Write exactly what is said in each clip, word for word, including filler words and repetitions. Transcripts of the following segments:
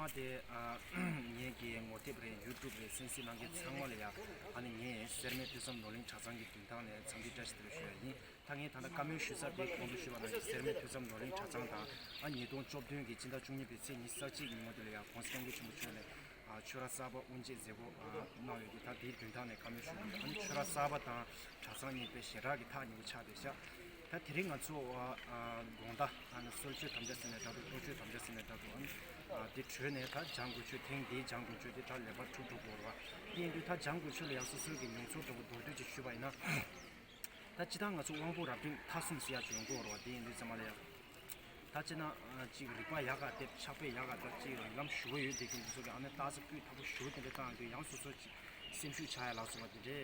མ་དེ་ཨ་ངེད་ཀྱི་ངོ་དེབ་རེད། ཡུ་ཊུབ་རེད། གསན་གཟིགས་གནང་མཁན་ཚང་མ་ལ་ཡ། ཨ་ནི་ངས་སེར་སྨད་ཐོས་བསམ་ནོར་གླིང་གྲྭ་ཚང་གི་མདུན་ཐང་ནས་འཚམས་འདྲི་བཀྲ་ཤིས་བདེ་ལེགས་ཞུ་ཡ་ཡིན། ད་ངས་ད་ལྟ་བཀའ་མོལ་ཞུ་ས་དེ་གོང་དུ་ཞུས་པ་ནང་བཞིན་སེར་སྨད་ཐོས་བསམ་ནོར་གླིང་གྲྭ་ཚང་དང་། ཨ་ཉིས་སྟོང་བཅུ་བདུན་གྱི་ཕྱི་ཟླ་བཅུ་གཉིས་པའི་ཚེས་ཉི་ཤུ་རྩ་གཅིག་ཉིན་མོ་དེ་ལ་ཡ་༸གོང་ས་༸སྐྱབས་མགོན་ཆེན་པོ་མཆོག་ནས་ཨ་ཆོས་ར་གསར་པ་དབུ་འབྱེད་མཛད་སྒོ་ཨ་གནང་ཡོད་དེ། ད་དེའི་མདུན་ཐང་ནས་བཀའ་མོལ་ཞུ་གི་ཡིན། ཨ་ནི་ཆོས་ར་གསར་པ་དང་གྲྭ་ཚང་གཉིས་དཔེ་ཞེ་དྲག་གི་ཐག་ཉེ་པོ་ཆགས་བསྡད་ཤག་ད་དེ་རིང་ང་ཚོ་ཨ་ཨ་དགོང་དག་ཨ་ནི་གསོལ་མཆོད་དམ་བཅའ་ཟེར་ནའི་འདྲ་འདུག། གཏོར་མཆོད་དམ་བཅའ་ཟེར་ནའི་འདྲ་འདུག། ཨ་ནི་ཨ་དེ་གྲོལ་ནས་ད་སྦྱང་དགོས་ཆོས། ཐེངས་འདིའི་སྦྱང་དགོས་ཆོས་དེ་ད་ལེགས་པར་གྲུབ་འགྲོ་གི་ཡོད་རེད་བ། དེ་ཡིན་དུས་ད་སྦྱང་དགོས་ཆོས་ལ་ཡང་སོ་སོའི་གི་མྱོང་ཚོར་འདྲ་བོ་མདོར་བསྡུས་ཅིག་ཞུས་པ་ཡིན་ན། ད་སྤྱིར་བཏང་ང་ཚོ་དབང་པོ་རབ་འབྲིང་མཐའ་གསུམ་ཟེར་ཡ་ཅིག་ཡོང་གི་ཡོད་རེད་བ། དེ་ཡིན་དུས་ཙམ་པ་ལ་ཡང་། ད་སྤྱིར་ན་ཨ་ཅིག་རིག་པ་ཡག་ག་བསྡད། ཕྱག་དཔེ་ཡག་ག་བསྡད། ཅིག་རིགས་ལམ་ཞུ་གི་ཡོད་བསྡད་མཁན་དེ་ཚོ་གི་ཨ་ནི་རྟགས་གསལ་སྤུས་དག་པོ་ཞུ་དེ་འདྲ་བཏང་ཡོང་དུས་ཡང་སོ་སོ་ཅིག་སེམས་ཤུགས་ཆག་ཡ་ལ་སོགས་པ་དེ་འདྲའི་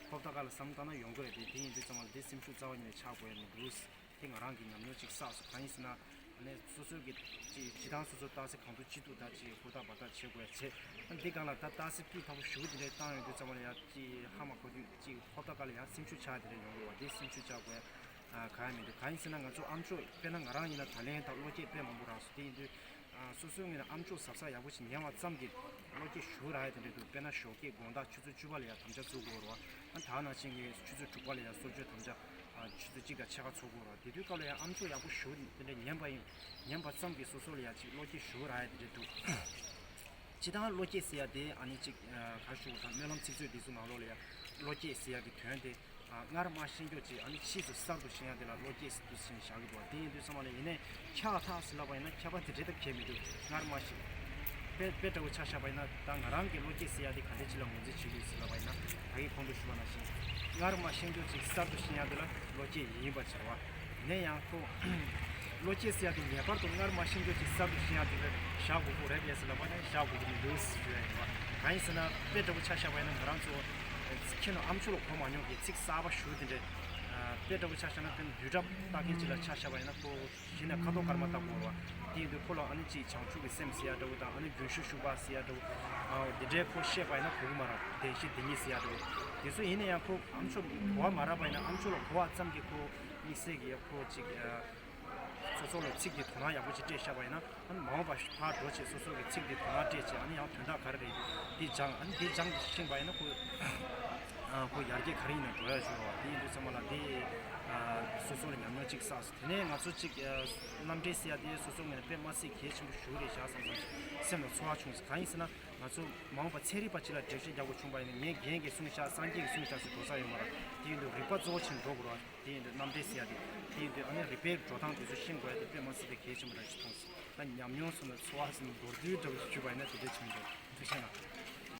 ཧོབ་ཏ་ཀ་ལ་བསམ་བཏང་ན་ཡོང་གི་རེད་དེ། དེ་ཡིན་དུས་ཙམ་པ་ལ་དེ་སེམས་ཤུགས་རྩ་བ་ཉིད་ནས་ཆག་དགོས་ཡ་མི་འདུག། དེ་ང་རང་གི་ཉམས་མྱོང་ཅིག་བསགས་སོང་། གང་ཡིན་ཟེར་ན། ཨ་ནི་སོ་སོའི་གི་ཅིག་སྤྱིར་བཏང་སོ་སོ་རྟགས་གསལ་གང་ཐུབ་ཅི་ཐུབ་ད་ཅིག་ཧུར་ཐག་འབད་ཐག་བྱེད་དགོས་ཡ་བྱེད། ཨ་འདི་སྒང་ལ་ད་རྟགས་གསལ་སྤུས་དག་པོ་ཞུ་དེ་འདྲའི་བཏང་ཡོང་དུས་ཙམ་པ་ལ་ཡ་ཅིག་ཧ་མ་གོ་དུས་ཅིག་ཧོབ་ཏ་ཀ་ལ་ཡ་སེམས་ཤུགས་ཆག་དེ་འདྲ་ཡོང་གི་རེད་བ། དེ་སེམས་ཤུགས་ཆག་དགོས་ཡ་ཨ་གང་ཡང་མི་འདུག། གང་ཡིན་ཟེར་ན་ང་ཚོ་ཨ་མཆོག་དཔེར་ན་ང་རང་ཡིན་ན་ད་ལན་ད་བློ་སྐྱེད་དཔེ་མང་པོ་རག་སོང་། དེ་ཡིན་དུས་ཨ་སོ་སོའི་ངོས་ནས་ཨ་མཆོག་གཟབ་གཟབ་ཡག་པོ་ཞིག་ཉན་པ་ཙམ་གྱིས་བློ་སྐྱེད་ཞུ་རག་ཡ་དེ་འདྲ་འདུག། དཔེར་ན་ཞོགས་ཀས་དགོང་དག་ཆུ་ཚོད་བཅུ་པ་ལ་ཡ་དམ་བཅའ་བཙུགས་དགོས་རེད་བ། ཨ་ད་ནང་བཞིན་གྱི་ཆུ་ཚོད་དྲུག་པ་ལ་ཡ་གསོལ་མཆོད་དམ་བཅའ། ཨ་ཆུ་ཚོད་གཅིག་དང་ཕྱེད་ཀ་ཚོགས་དགོས་རེད་བ། དེ་དུས་སྐབས་ལ་ཡང་ཨ་མཆོག་ཡག་པོ་ཞུ་དེ་འདྲ་ཉན་པ་ཡིན། ཉན་པ་ཙམ་གྱིས་སོ་སོ་ལ་ཡང་ཅིག་བློ་སྐྱེད་ཞུ་རག་ཡ་དེ་འདྲ་འདུག། སྤྱིར་བཏང་བློ་སྐྱེད་ཟེར་ཡ་དེ་ཨ་ནི་ཅིག་ཨ་ག་རེ་ཞུ་དགོས་དང་། སྨོན་ལམ་ཚིག་མཛོད་འདི་ཚོ་ནང་ལོགས་ལ་ཡང་བློ་སྐྱེད་ཟེར་ཡ་གི་དོན་དེ་ཨ་སྔར་མ་ཤེས་རྒྱུ་ཅིག་ཨ་ནི་ཕྱིས་སུ་གསར་དུ་ཤེས་ཡ་དེ་ལ་བློ་སྐྱེད་ཟེར་དུ་ཕྱིན་བཞག་གི་འདུག། དེ་ཡིན་དུས་ཙམ་པ་ལ་ཡིན་ནའི་ཁྱབ་པ་ཐག་ཟེར་ལབ་པ་ཡིན་ན་ཁྱབ་པ་དེ་འདྲའི་ཐག་ཁེལ་མི་འདུག། སྔར་མ་ཤེས། དཔེ་དཔེ་འདྲ་བོ་ཆ་བཞག་པ་ཡིན་ན་ད་ང་རང་གི་བློ་སྐྱེད་ཟེར་ཡ་དེ་ག་འདྲ་ཅིག་ལ་ངོས་འཛིན་བྱེད་དགོས་ཟེར་ལབ་པ་ཡིན་ན། ད་གིན་གོང་དུ་ཞུས་པ་ནང་བཞིན་སྔར་མ་ཤེས་རྒྱུ་ཅིག་གསར་དུ་ཤེས་ཡ་དེ་ལ་བློ་སྐྱེད་ཡིན་པ་བྱ་བ། ཡིན་ན་ཡང་ཁོ་བློ་སྐྱེད་ཟེར་ཡ་དེ་ངེས་པར་དུ་སྔར་མ་ཤེས་རྒྱུ་ཅིག་གསར་དུ་ཤེས་ཡ་དེ་ལ་བཞག་དགོས་ཀྱི་རེད་པས་ཟེར་ལབ་པ་ནི་བཞག་དགོས་ཀྱི་མི་འདུག་ཟེར་ཞུ་ཡ་ཡིན་པ། གང་ཡིན་ཟེར་ན་དཔེ་འདྲ་བོ་ཆ་བཞག་པ་ཡིན་ན་ང་རང་ཚོ་ཁྱེད་ནང་ཨ་མཆོག་ལ་གོ་མ་མྱོང་གི་ཚིག་གསར་པ་ཞུ་དེ་འདྲས། དཔེ་འདྲ་བོ་ཆ་བཞག་ན་དཔེར་ན་བསྡུས་གྲྭ་ལྟ་མཁན་ཅིག་ལ་ཆ་བཞག་པ་ཡིན་ན་ཁོ་གཞི་ནས་ཁ་དོག་དཀར་དམར་ལྟ་དགོས་རེད་བ། དེ་ཡིན་དུས་ཁོ་ལ་ཨ་ནི་ཅིག་བྱང་ཆུབ་ཀྱི་སེམས་ཟེར་ཡ་འདྲ་བོ་དང་། ཨ་ནི་རྒྱུན་ཞུགས་ཞུགས་པ་ཟེར་ཡ་འདྲ་བོ། ཨ་འོ་དེ་འདྲའི་ཁོ་བཤད་པ་ཡིན་ན་གོ་གི་མ་རེད། བདེན་བཞི་བདེན་གཉིས་ཟེར་ཡ་འདྲ་བོ། དེ་ཚོ་ཡིན་ན་ཡང་ཁོ་ཨ་མཆོག་གོ་བ་མ་རག་པ་ཡིན་ན། ཨ་མཆོག་ལ་གོ་བ་ཙམ་གྱིས་ཁོ་དམིགས་བསལ་གྱི་ཁོ་ཅིག་ཨ་སོ་སོ་ལ་ཚིག་གི་དོ་སྣང་ཡག་པོ་ཅིག་སྤྲད་བཞག་པ་ཡིན་ན། ཨ་ནི་མ་འོངས་པ་ཕར་འགྲོ་བྱས་སོ་སོ་གི་ཚིག་དེ་དོ་སྣང་སྤྲད་བྱས། ཨ་ནི་ཡང་དོན་དག་ག་རེ་རེད་དེ་སྦྱངས། ཨ་ནི་དེ་སྦྱངས་ཤེས་པ་ཡིན་ན་ཁོ་ཨ་ཁོ་ཡར་རྒྱས་ག་རེ་ཡིན་ན་འགྲོ་ཡ་ཆོག་རེད་བ། དེ་ཡིན་དུས་ཙམ་པ་ལ་དེ་ཨ་སོ་སོ་ལ་ཉམས་མྱོང་ཅིག་བསགས་སོང་། དེ་ནས་ང་ཚོ་ཅིག་ཨ་རྣམ་འགྲེལ་ཟེར་ཡ་དེ་སོ་སོ་ངོས་ནས་དཔེ་མ་སྲིད་གལ་ཆེན་པོ་ཞེ་པོ་རེད་བཞག་བསམ་བསམ་ཞིག་སེམས་ལ་ཚོར་བ་བྱུང་སོང་། གང་ཡིན་ཟེར་ན་ང་ཚོ་མ་འོངས་པ་ཚན་རིག་པ་ཅིག་ལ་འགྲེལ་བཤད་རྒྱག་དགོས་བྱུང་པ་ཡིན་ན། ངས་རྒན་གྱིས་གསུངས་བཞག་སངས་རྒྱས་ཀྱིས་གསུངས་བཞག་ཟེར་འགྲོ་ས་ཡོད་མ་རེད། དེ་ཡིན་དུས་རིག་པ་གཙོ་བོ་བྱས་འགྲོ་དགོས་རེད་བ། དེ་ཡིན་དུས་རྣམ་འགྲེལ་ཟེར་ཡ་དེ། དེ་ཡིན་དུས་ཨ་ནི་རིག་པའི་འགྲོ་སྟངས་དེ་ཚོ་ཤེས་དགོས་ཡ་དེ་དཔེ་མ་སྲིད་པའི་གལ་ཆེན་པོ་འདྲ་ཞིག་མཐོང་སོང་། ད་ཉམས་མྱོང་སོགས་ནས་ཚོར་བ་ཟིན་མདོར་བསྡུས་འདྲ་བོ་ཞིག་ཞུས་པ་ཡིན་ན་དེ་འདྲ་བྱུང་འདུག།